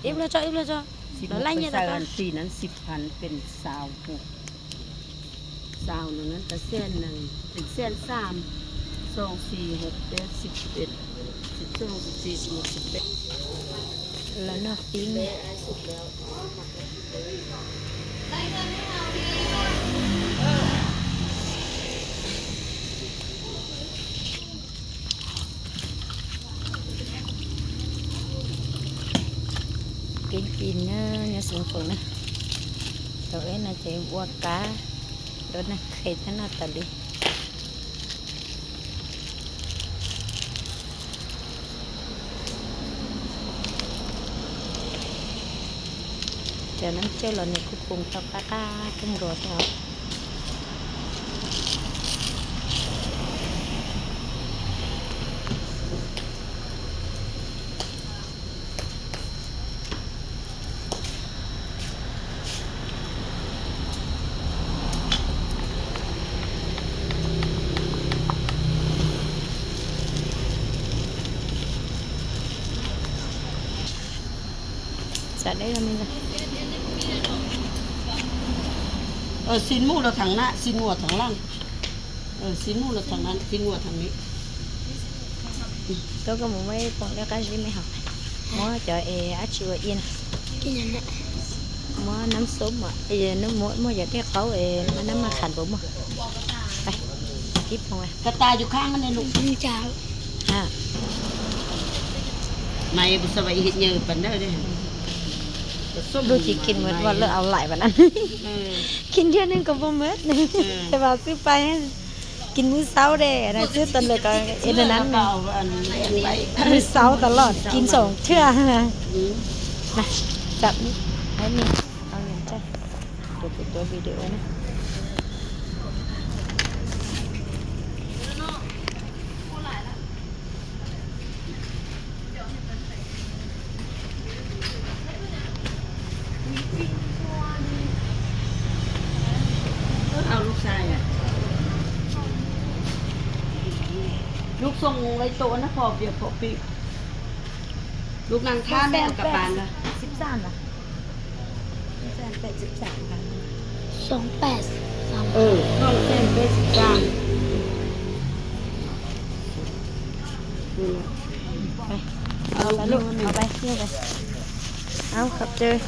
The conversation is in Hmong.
Ib pluag tso, ib pluag tso. Lawv laij nyiaj tau. Xi nan xib phan pes xaus hub. Xaus no na, tas xiaj nees, tas xiaj xam, xoo xi hub peb xib pes, xib xoo xib xi hub xib peb. Lawv noj fib ne. Keeb kis na, nyob Xeev Khuam na. Tau eb no ces ua kab, nrog neeg qhe thiab noj tas li. Cov neeg coj los nws kuj poob tau qab qab kawg nkaus thiab os. Xav deb los me ntag. Xin mua los thẳng nạ, xin mua thẳng lăng. Xin mua los thẳng nạ, xin mua thẳng mỹ. Tuaj koj mus muab ib poom dej qab zib me hov. Muab cov es dab tsi ua ib na. Muab nab xub, muab cov dej qaub, muab nab maj qham npaum muaj. Ib poom. Lub tsis kis mus ua lawm au laim vas na. Kis ntiag neeg kom pom mas, tes vas xwb pais. Kis mus xauv de, na xwb tas lawm ko, es na na, mus xauv tas los kis ntsoom thiab. Tsam, hais ni, tus tus tuav video na. Lub xoo lawv tuaj ua nab phom piam phom pim. Lub neej thab mej ua ka pas ntag. Xoo peb xwm txaj. Au, khab cawg.